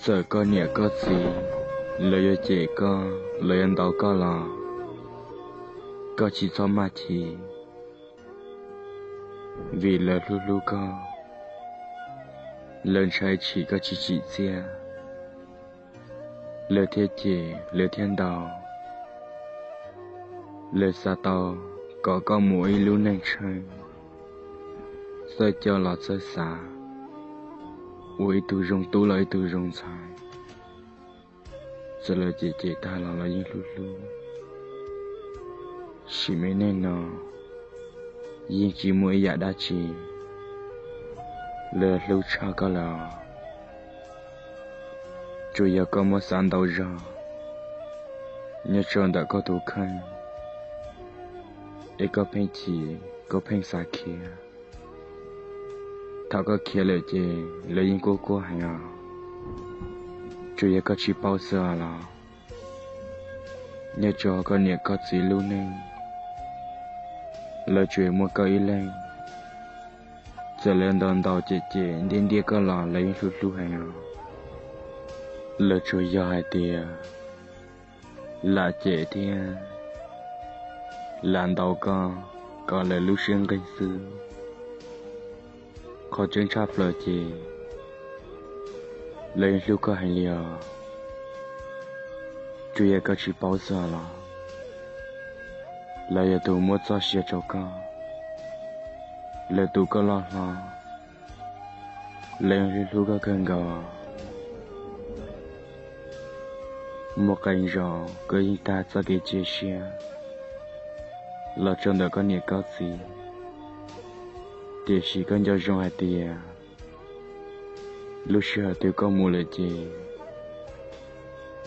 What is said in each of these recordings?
Txawm koj niam koj txiv lawv yuav cem koj, lawv yuav ntaus koj los koj tsis txhob maj chim, vim lawv hlub hlub koj, lawv ntshai tshim koj tsis tsim txiaj, lawv thiaj cem, lawv thiaj ntaus. Lawv xav tau kom koj mus ua ib lub neej tsheej, txawj coj los txawj xav, ua ib tug zoo tub los ib tug zoo ntxhais. Txawm lawv cem cem tag los lawv yeej hlub hlub. Sim me neej no yeej tsis muaj ib yam dab tsi lawv hlub tshaj koj lawm. Tsuas yog koj muab xav ntau zog nyob rau ntawm koj tus kheej, es koj pheej chim, koj pheej xav khiav. Thaum koj khiav lawm ces lawv yeej quaj quaj heev os. Tsuas yog koj tsis paub xwb los, nyob rau koj niam koj txiv lub neej, lawv tsuas muaj koj ib leeg. Txawm lawv ntaus ntaus cem cem ntiab ntiab koj los lawv yeej hlub hlub heev os. Lawv tsuas yog hais tias lam cem thiab lam ntaus koj kom lawv lub siab nqig xwb. Qhov tseeb tshaj plaws ces lawv yeej hlub koj heev li os. Tsuas yog koj tsis paub xwb los, lawv yog tus muab txoj sia rau koj, lawv tu koj loj hlob, lawv yeej hlub hlub koj kawg nkaus. Muaj qee zaus koj yeej tag txoj kev cia siab los rau ntawm koj niam koj txiv, tiam sis koj nco zoo hais tias lub sij hawm twg koj mus lawm ces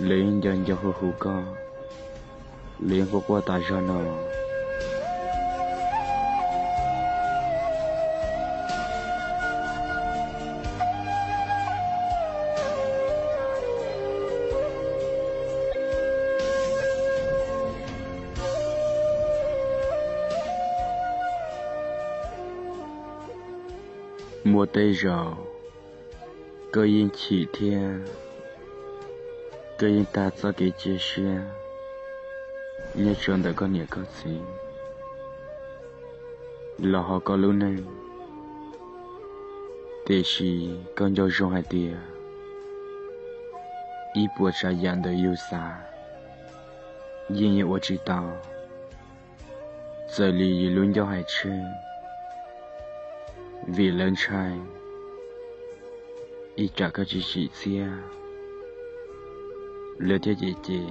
lawv yeej nco nco hu hu koj, lawv yeej quaj quaj tas zog no. Muaj tej zaum koj yeej chim thiab koj yeej tag txoj kev cia siab nyob rau ntawm koj niam koj txiv los hauv koj lub neej, tiam sis koj nco zoo hais tias ib puas tsav yam ntawm yus xav yeej yuav ua tsis tau. Txawm li yus lub ncauj hais tseg, vim lawv ntshai ib tsam koj tsis tsim txiaj, lawv thiaj cem cem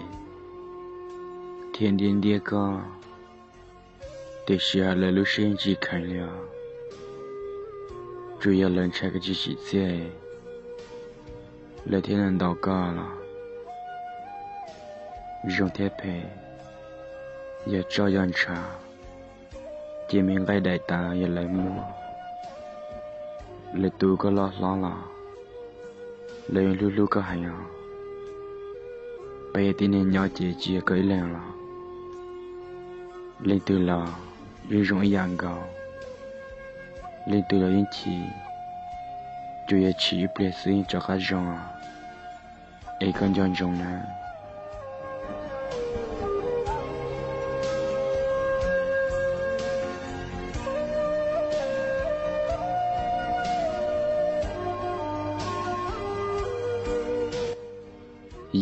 thiab ntiab ntiab koj, tiam sis lawv lub siab yeej tsis kheev li os. Tsuas yog lawv ntshai koj tsis tsim txiaj, lawv thiaj ntaus koj los zoo thiab phem, yog tsoj yog ntshav, ces me nqaij daim tawv yog lawv muab, lawv tu koj loj hlob los lawv yeej hlub hlub koj heev os. Peb yog tib neeg nyob ces tsis yog koj ib leeg los, leej twg los yeej zoo ib yam nkaus, leej twg los yeej chim, tsuas yog chim ib pliag xwb yeej rov qab zoo os. Es koj nco ntsoov na.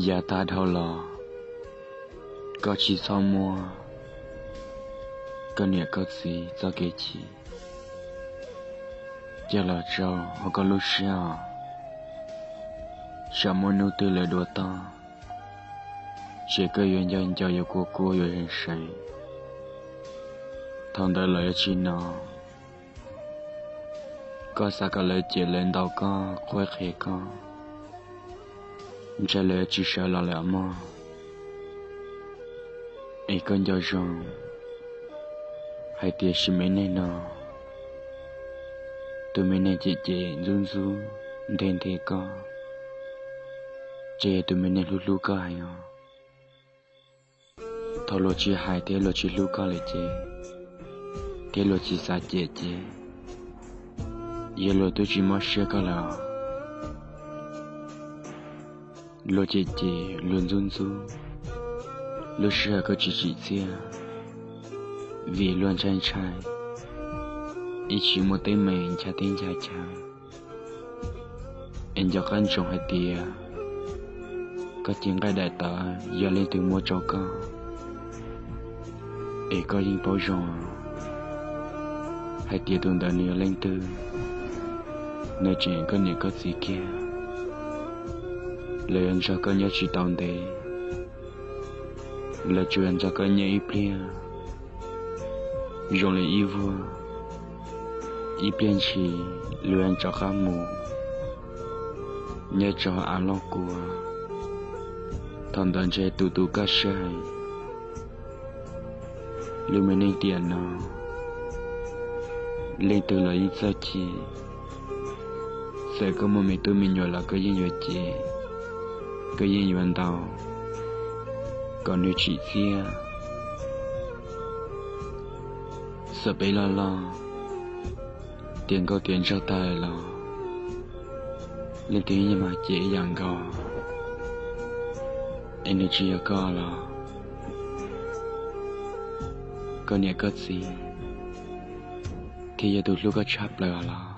Yav tag dhau los, koj tsis txhob muab koj niam koj txiv txoj kev chim coj los rau hauv koj lub siab os. Tsam muaj hnub twg lawv dua toj, ces koj yuav nco nco yuav kua kua yuav zeem seev. Thaum ntawd lawv yuav tsis hnov. Koj xav kom lawv cem lawv ntaus koj qhuab qhia koj, ntshai lawv yuav tsis sawv los lawm mog. Es koj nco zoo hais tias sim me neej no, tus me neeg cem cem ntxub ntxub nthe nthe koj, ces yog tus me neeg hlub hlub koj heev os. Thaum luag tsis hais thiab luag tsis hlub koj lawm ces, thiab luag tsis xav cem ces, yog luag twb tsis mob siab koj lawm os. Luag cem cem, luag ntxub ntxub, lub sij hawm koj tsis tsim txiaj, vim luag ntshai ntshai, ib tsis muaj teeb meem ncha teb ncha chaw. Es nco qab ntsoov hais tias koj cev nqaij daim tawv yog leej twg muab rau koj, es koj yeej paub zoo hais tias tus ntawd nws yog leej twg. Nws tseem yog koj niam koj txiv kiag, lawv yuav nrog koj nyob tsis tau ntev, lawv tsuas yog nrog koj nyob ib pliag zoo li ib vuag, ib pliag ntshis luag yuav rov qab mus nyob rau av loj kua. Thaum ntawd ntshe tus tus koj saib, lub me neej tiam no leej twg los yeej txawj chim. Txawm koj muaj me tub me nyuam los koj yeej yuav cem, koj yeej yuav ntaus kom nws tsim txiaj. Txawm peb loj loj, tiav nkauj tiav nraug tag lawm los leej twg yeej mag cem ib yam nkaus. Es nws tsis yog koj los koj niam koj txiv thiaj yog tus hlub koj tshaj plaws los?